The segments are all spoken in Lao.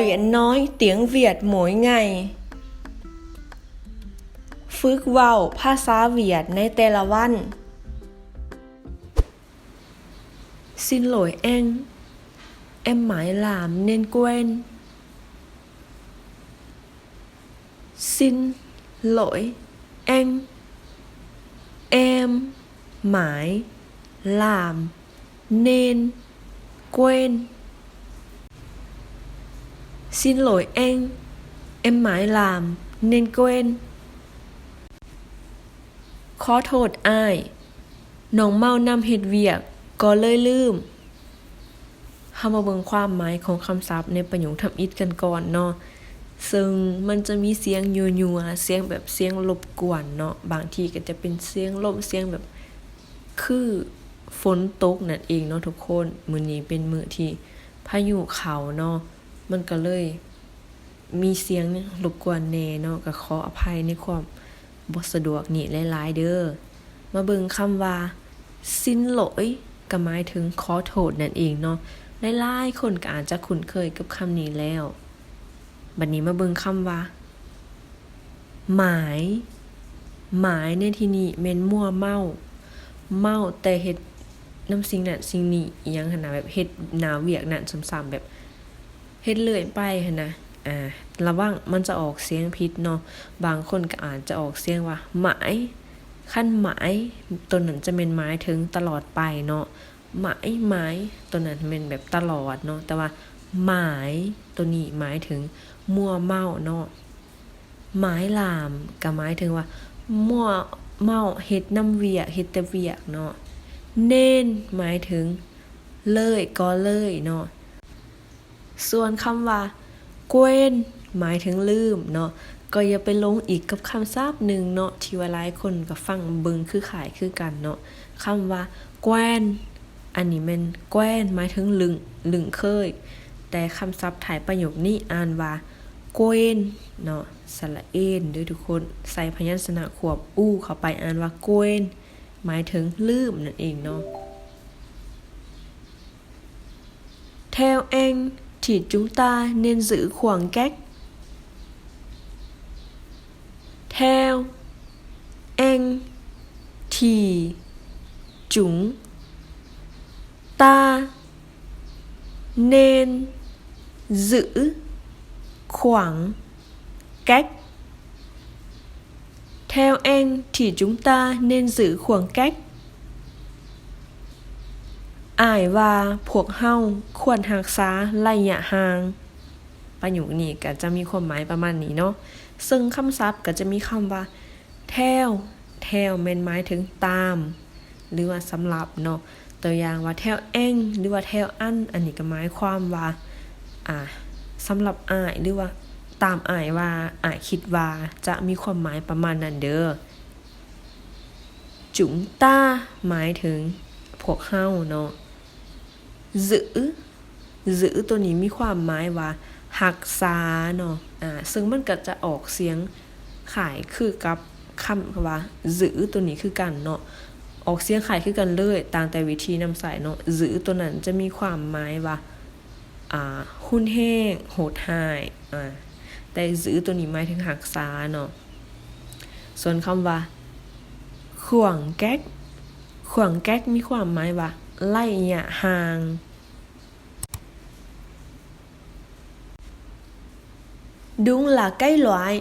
Luyện nói tiếng Việt mỗi ngày. ຝຶກເວົ້າພາສາຫວຽດໃນແຕ່ລະວັນ. Xin lỗi anh, em mãi làm nên quên. Xin lỗi anh, em mãi làm nên quên. Xin lỗi anh, em mãi làm nên quên. ຂໍໂທດອ້າຍ, ນ້ອງເມົານຳເຮັດວຽກ ກໍເລີຍລືມ. ເຮົາມາເບິ່ງຄວາມໝາຍຂອງຄຳສັບໃນປະໂຫຍກທຳອິດກັນກ່ອນເນາະ. ເຊິ່ງມັນຈະມີສຽງຍົວໆ, ສຽງແບບສຽງລົບກວນເນາະ, ບາງທີກໍຈະເປັນສຽງລົມ, ສຽງແບບຄືຝົນຕົກນັ້ນເອງເນາະທຸກຄົນ. ມື້ນີ້ເປັນມື້ທີ່ພາຍຸເຂົ້າເນາະ, ມັນກໍເລີຍ ມີສຽງລົບກວນແດ່ເນາະ, ກໍຂໍອະໄພໃນຄວາມບໍ່ສະດວກນີ້ຫຼາຍໆເດີ້. ມາເບິ່ງຄຳວ່າ Xin lỗi ກໍໝາຍເຖິງຂໍໂທດນັ້ນເອງເນາະ. ຫຼາຍໆຄົນກໍອາດຈະຄຸ້ນເຄີຍກັບຄຳນີ້ແລ້ວ. ບັດນີ້ມາເບິ່ງຄຳວ່າ Mãi. Mãi ໃນທີ່ນີ້ແມ່ນມົວເມົາ, ເມົາແຕ່ເຮັດນຳສິ່ງນັ້ນສິ່ງນີ້ ອີ່ຫຍັງຫັ້ນນະ, ແບບເຮັດໜ້າວຽກນັ້ນຊ້ຳໆ ແບບ ເຮັດເລື້ອຍໄປຫັ້ນນະ. ອາ ລະວັງມັນຈະອອກສຽງຜິດເນາະ, ບາງຄົນກໍອາດຈະອອກສຽງວ່າ mãi. ຄັນ mãi ໂຕນັ້ນຈະແມ່ນໝາຍເຖິງຕະຫຼອດໄປເນາະ, mãi, mãi ໂຕນັ້ນແມ່ນແບບຕະຫຼອດເນາະ, ແຕ່ວ່າ mãi ໂຕນີ້ໝາຍເຖິງມົວເມົາເນາະ. Mãi làm ກໍໝາຍເຖິງວ່າມົວເມົາເຮັດນຳວຽກ, ເຮັດແຕ່ວຽກເນາະ. Nên ໝາຍເຖິງເລີຍ, ກໍເລີຍເນາະ. ສ່ວນຄຳວ່າ quên ໝາຍເຖິງລືມເນາະ, ກໍຢ່າໄປຫຼົງອີກກັບຄຳສັບໜຶ່ງເນາະ ທີ່ວ່າຫຼາຍຄົນກໍຟັງເບິ່ງຄືຄ້າຍຄືກັນເນາະ. ຄຳວ່າ quên ອັນນີ້ແມ່ນ quên ໝາຍເຖິງລຶ້ງ, ລຶ້ງເຄີຍ, ແຕ່ຄຳສັບທ້າຍປະໂຫຍກນີ້ອ່ານວ່າ quên ເນາະ, ສະຫຼະເອນເດີ້ທຸກຄົນ, ໃສ່ພະຍັນຊະນະຄວບ u ເຂົ້າໄປ ອ່ານວ່າ quên ໝາຍເຖິງລືມນັ້ນເອງເນາະ. Theo anh thì chúng ta nên giữ khoảng cách. Theo anh thì chúng ta nên giữ khoảng cách. Theo anh thì chúng ta nên giữ khoảng cách. ອ້າຍວ່າພວກເຮົາຄວນຮັກສາໄລຍະຫ່າງ. ປະໂຫຍກນີ້ກໍຈະມີຄວາມໝາຍປະມານນີ້ເນາະ. ເຊິ່ງຄຳສັບກໍຈະມີຄຳວ່າ theo, theo ແມ່ນໝາຍເຖິງຕາມ ຫຼືວ່າສຳລັບເນາະ. ຕົວຢ່າງວ່າ theo anh ຫຼືວ່າ theo anh ອັນນີ້ກໍໝາຍຄວາມວ່າ ອາ ສຳລັບອ້າຍ ຫຼືວ່າຕາມອ້າຍວ່າ, ອ້າຍຄິດວ່າ ຈະມີຄວາມໝາຍປະມານນັ້ນເດີ້. Chúng ta ໝາຍເຖິງພວກເຮົາເນາະ. Giữ, giữ ໂຕນີ້ມີຄວາມໝາຍວ່າຮັກສາເນາະ, ອາ ເຊິ່ງມັນກໍຈະອອກສຽງຄ້າຍຄືກັບຄຳວ່າ giữ ໂຕນີ້ຄືກັນເນາະ, ອອກສຽງຄ້າຍຄືກັນເລີຍ, ຕ່າງແຕ່ວິທີນຳໃຊ້ເນາະ. Giữ ໂຕນັ້ນຈະມີຄວາມໝາຍວ່າ ອາ ຮຸນແຮງ, ໂຫດຮ້າຍ, ອາ ແຕ່ giữ ໂຕນີ້ໝາຍເຖິງຮັກສາເນາະ. ສ່ວນຄຳວ່າ khoảng cách, khoảng cách ມີຄວາມໝາຍວ່າໄລຍະຫ່າງ. Đúng là cái loại.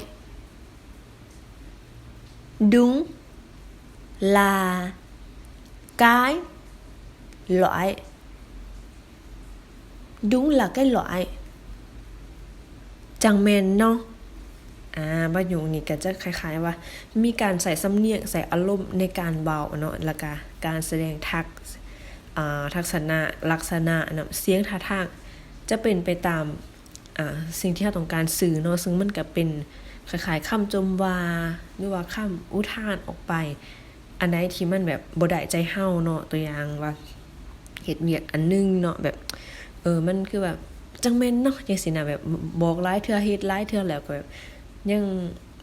Đúng là cái loại. Đúng là cái loại. ຈັ່ງແມ່ນເນາະ. ອາ ປະໂຫຍກນີ້ກໍຈະຄ້າຍໆວ່າມີການໃຊ້ສຳນຽງ, ໃຊ້ອາລົມໃນການເວົ້າເນາະ, ແລ້ວກະການສະແດງທັກ ອາ ທັກສະນະ, ລັກສະນະ, ນ້ຳສຽງ, ທ່າທາງ ຈະເປັນໄປຕາມ ອາ ສິ່ງທີ່ເຮົາຕ້ອງການສື່ເນາະ, ເຊິ່ງມັນກະເປັນຄ້າຍໆຄຳຈົ່ມວ່າ ຫຼືວ່າຄຳອຸທານອອກໄປ, ອັນໃດທີ່ມັນແບບບໍ່ໄດ້ໃຈເຮົາເນາະ, ຕົວຢ່າງວ່າເຮັດວຽກອັນໜຶ່ງເນາະ, ແບບ ເອີ ມັນຄືແບບຈັ່ງແມ່ນເນາະ ຈັ່ງຊີ້ນະ, ແບບບອກຫຼາຍເທື່ອ ເຮັດຫຼາຍເທື່ອແລ້ວກໍແບບຍັງ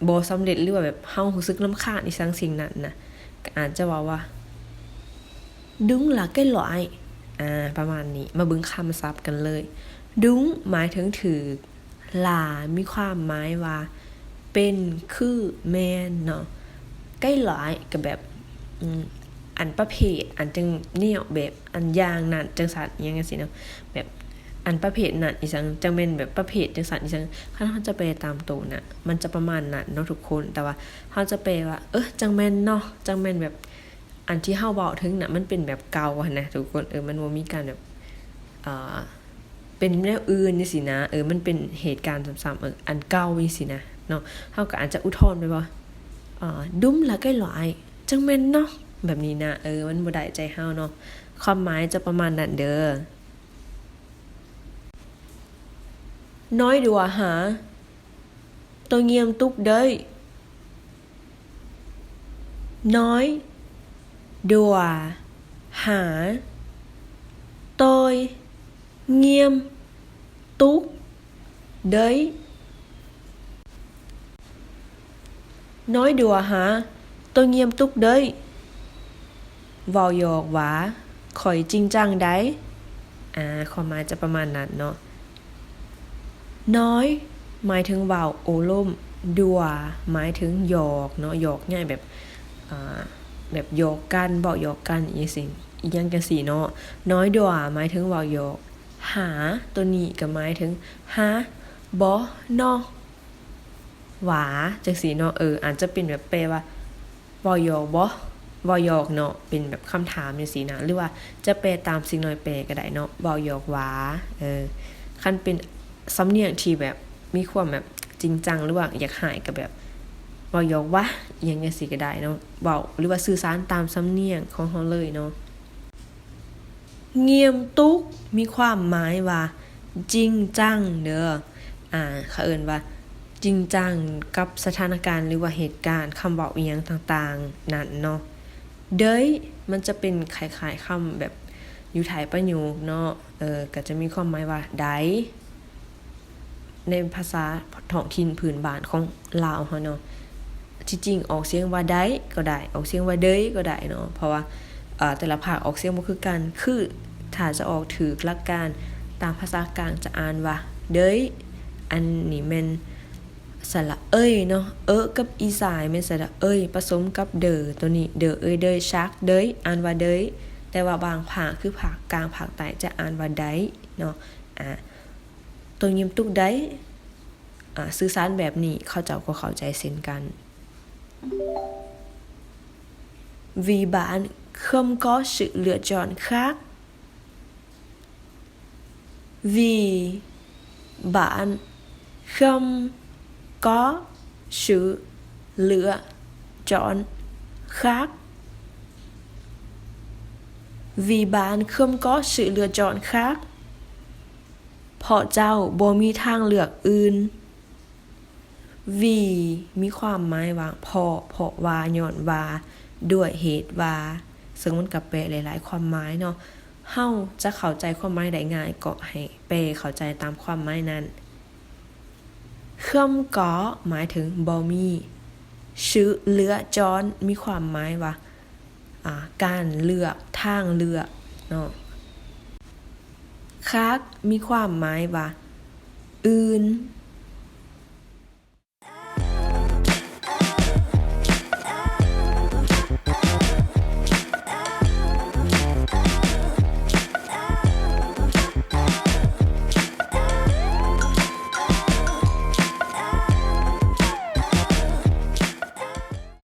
ບໍ່ສຳເລັດ ຫຼືວ່າແບບເຮົາຮູ້ສຶກລຳຄານອີ່ຫຍັງສິ່ງນັ້ນນະ, ກໍອາດຈະເວົ້າວ່າ Đúng là cái loại. ອາ ປະມານນີ້. ມາເບິ່ງຄຳສັບກັນເລີຍ. Đúng ໝາຍເຖິງຖືກ, ລາ ມີຄວາມໝາຍວ່າ ເປັນ ຄື ແມ່ນເນາະ. ໄກຫຼາຍ ກໍແບບ ອືມ ອັນປະເພດ ອັນຈັ່ງແນວ ແບບອັນຢ່າງນັ້ນ ຈັ່ງຊັ້ນ ອີ່ຫຍັງຈັ່ງຊີ້ເນາະ. ແບບອັນປະເພດນັ້ນອີ່ຫຍັງ ຈັ່ງແມ່ນແບບປະເພດຈັ່ງຊັ້ນອີ່ຫຍັງ. ຄັນເຮົາຈະແປຕາມໂຕນະ ມັນຈະປະມານນັ້ນເນາະທຸກຄົນ. ແຕ່ວ່າເຮົາຈະແປວ່າ ເອີ ຈັ່ງແມ່ນເນາະ ຈັ່ງແມ່ນແບບ ອັນທີ່ເຮົາເວົ້າເຖິງນະ ມັນເປັນແບບເກົ່າຫັ້ນນະທຸກຄົນ. ເອີ ມັນບໍ່ມີການແບບ ອ່າ ເປັນແນວອື່ນຈັ່ງຊີ້ນະ. ເອີ ມັນເປັນເຫດການຊ້ຳໆ ເອີ ອັນເກົ່າຈັ່ງຊີ້ນະເນາະ. ເຮົາກໍອາດຈະອຸທອນໄປວ່າ ອ່າ ດຸມລະໄກຫຼາຍ ຈັ່ງແມ່ນເນາະ ແບບນີ້ນະ. ເອີ ມັນບໍ່ໄດ້ໃຈເຮົາເນາະ. ຄວາມໝາຍຈະປະມານນັ້ນເດີ້. Nói đùa hả? Tôi nghiêm túc đấy. Nói đùa hả? Tôi nghiêm túc đấy. Nói đùa hả? Tôi nghiêm túc đấy. ເວົ້າຫຍອກຫວາ? ຂ້ອຍຈິງຈັງໃດ໋. ອ່າ ຄວາມໝາຍຈະປະມານນັ້ນເນາະ. Nói ໝາຍເຖິງເວົ້າໂອ້ລົມ, đùa ໝາຍເຖິງຫຍອກເນາະ, ຫຍອກເຍີະແບບ ອ່າ ແບບຫຍອກກັນ, ເວົ້າຫຍອກກັນ ອີ່ຫຍັງຈັ່ງຊີ້ເນາະ. Nói đùa ໝາຍເຖິງເວົ້າຫຍອກ, hả ໂຕນີ້ກໍໝາຍເຖິງ hả ບໍ່ເນາະ ຫວາ ຈັ່ງຊີ້ເນາະ. ເອີ ອາດຈະເປັນແບບແປວ່າ ເວົ້າຫຍອກບໍ່? ເວົ້າຫຍອກເນາະ ເປັນແບບຄຳຖາມຈັ່ງຊີ້ນະ. ຫຼືວ່າຈະແປຕາມສິ່ງນ້ອຍແປກໍໄດ້ເນາະ ເວົ້າຫຍອກຫວາ. ເອີ ຄັນເປັນສຳນຽງທີ່ແບບມີຄວາມແບບຈິງຈັງ ຫຼືວ່າຢາກຮ້າຍກໍແບບ ເວົ້າຫຍອກຫວາ ອີ່ຫຍັງຈັ່ງຊີ້ກໍໄດ້ເນາະ. ເວົ້າ ຫຼືວ່າສື່ສານຕາມສຳນຽງຂອງເຮົາເລີຍເນາະ. ງຽມຕຸກ ມີຄວາມໝາຍວ່າຈິງຈັງເດີ້. ອ່າ ເຂົາເອີ້ນວ່າຈິງຈັງກັບສະຖານະການ ຫຼືວ່າເຫດການ, ຄຳເວົ້າອີ່ຫຍັງຕ່າງໆນັ້ນເນາະ. ເດີຍ ມັນຈະເປັນຄ້າຍໆຄຳແບບຢູ່ທ້າຍປະໂຫຍກເນາະ. ເອີ ກໍຈະມີຄວາມໝາຍວ່າໃດ ໃນພາສາທ້ອງຖິ່ນພື້ນບ້ານຂອງລາວເຮົາເນາະ. ທີ່ຈິງອອກສຽງວ່າໄດກໍໄດ້ ອອກສຽງວ່າເດີຍກໍໄດ້ເນາະ ເພາະວ່າ ເອີ ແຕ່ລະພາກອອກສຽງບໍ່ຄືກັນ. ຄືຖ້າຈະອອກຖືກຫຼັກການຕາມພາສາກາງຈະອ່ານວ່າເດີຍ. ອັນນີ້ແມ່ນສະຫຼະເອີຍເນາະ, ເອີກັບອີສາຍແມ່ນສະຫຼະເອີຍປະສົມກັບເດີ. ໂຕນີ້ເດີເອີຍເດີຍ ຊັກເດີຍ ອ່ານວ່າເດີຍ. ແຕ່ວ່າບາງພາກ ຄືພາກກາງ ພາກໃຕ້ ຈະອ່ານວ່າໄດເນາະ. ອາ ໂຕງຽມຕຸກໄດ ອາ ສື່ສານແບບນີ້ ເຂົາເຈົ້າກໍເຂົ້າໃຈເຊັ່ນກັນ. Vì bạn không có sự lựa chọn khác. Vì bạn không có sự lựa chọn khác. Vì bạn không có sự lựa chọn khác. ເພາະເຈົ້າບໍ່ມີທາງເລືອກອື່ນ. Vì ມີຄວາມໝາຍວ່າເພາະ, ເພາະວ່າ, ຍ້ອນວ່າ, ດ້ວຍເຫດວ່າ, ເຊິ່ງມັນກໍແປຫຼາຍໆຄວາມໝາຍເນາະ. ເຮົາຈະເຂົ້າໃຈຄວາມໝາຍໄດ້ງ່າຍ ກໍໃຫ້ແປເຂົ້າໃຈຕາມຄວາມໝາຍນັ້ນ. Không có ໝາຍເຖິງບໍ່ມີ. Sự lựa chọn ມີຄວາມໝາຍວ່າ ອ່າ ການເລືອກ, ທາງເລືອກເນາະ. Khác ມີຄວາມໝາຍວ່າ ອື່ນ.